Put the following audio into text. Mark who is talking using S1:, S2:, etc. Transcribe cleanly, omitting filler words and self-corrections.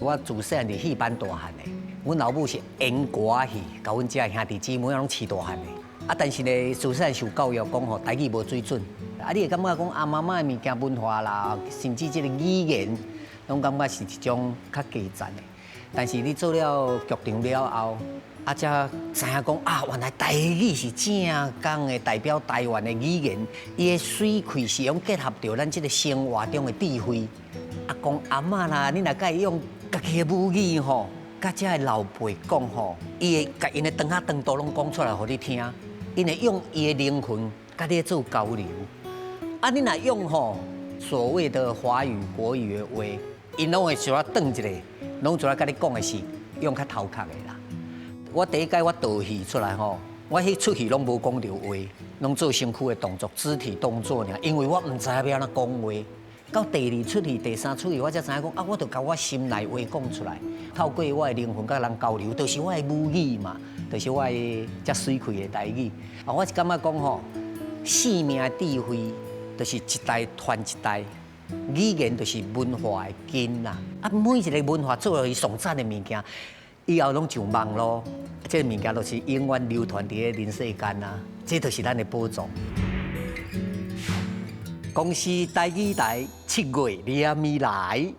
S1: 我自細漢佇戲班大漢的，阮老母是演歌仔戲，共阮遮兄弟姊妹攏飼大漢的。啊，但是呢，自細漢受教育講吼，台語無水準。啊，你會感覺講阿媽媽的物件文化啦，甚至這個語言，攏感覺是一種較低層的。但是你做了劇場了後，啊，才知影講啊，原來台語是正港的代表台灣的語言，伊的媠氣是用結合著咱這個生活中的智慧。啊，講阿嬤啦，你若共伊用家己的母語吼，佮遮的老輩講吼，伊會共𪜶的長仔長度攏講出來予你聽，𪜶會用伊的靈魂佮你做交流。啊，你若用吼所謂的華語國語的話，𪜶攏會小可頓一下，攏主要佮你講的是用較頭殼的啦。我第一擺我導戲出來吼，我彼齣戲攏無講著話，攏做身軀的動作、肢體動作爾，因為我毋知影欲按怎講話。到第二齣戲、第三齣戲，我才知影講啊，我著共我心內話講出來，透過我的靈魂佮人交流，就是我的母語嘛，就是我的遮媠氣的台語。啊，我是感覺講吼，生命的智慧就是一代傳一代，語言就是文化的根啦。啊，每一個文化做落去上讚的物件，以後攏上網囉，這個物件就是永遠流傳佇咧人世間啊，這就是咱的寶藏。公視台語台七月連咪來。